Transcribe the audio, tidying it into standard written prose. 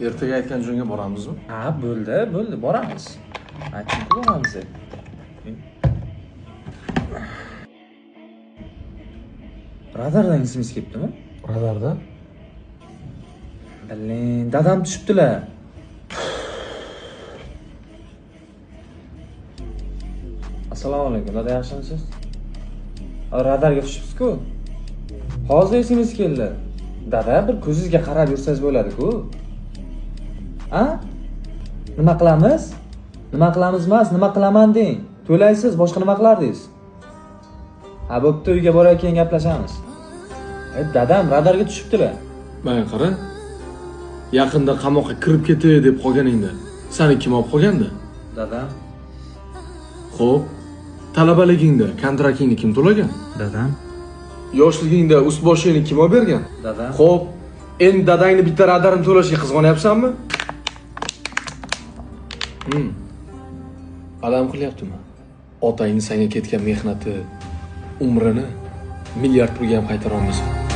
Ertaga aytgan joyga boramizmi? Ha, bo'ldi, bo'ldi, boramiz. Aytdim-ku, boramiz deb. Radardan SMS kelibdimi? Radarda? Блин, dadam tushibdilar. Assalomu alaykum, dada, yaxshimisiz? Radarga tushibsiz-ku. Hozir SMS keldi. Dada, bir ko'zingizga qarab yursangiz bo'ladi-ku. A? Nima qilamiz? Nima qilamiz emas, nima qilaman deng. To'laysiz, boshqa nima qilardingiz? Ha, bo'pti, uyga boray, keyin gaplashamiz. Dadam radarga tushibdilar. Menga qara. Yaqinda qamoqqa kirib ketay deb qolganingda, seni kim olib qolgandi? Dadam. Xo'p, talabaligingda kontraktingni kim to'lagan? Dadam. Yoshligingda ust boshingni kim olib bergan? Dadam. Xo'p, endi dadangni bitta radarini to'lashga qizg'onyapsanmi? Alam qilyaptimi? Otangni senga ketgan mehnati, umrini milliard pulga ham qaytara olmaysan.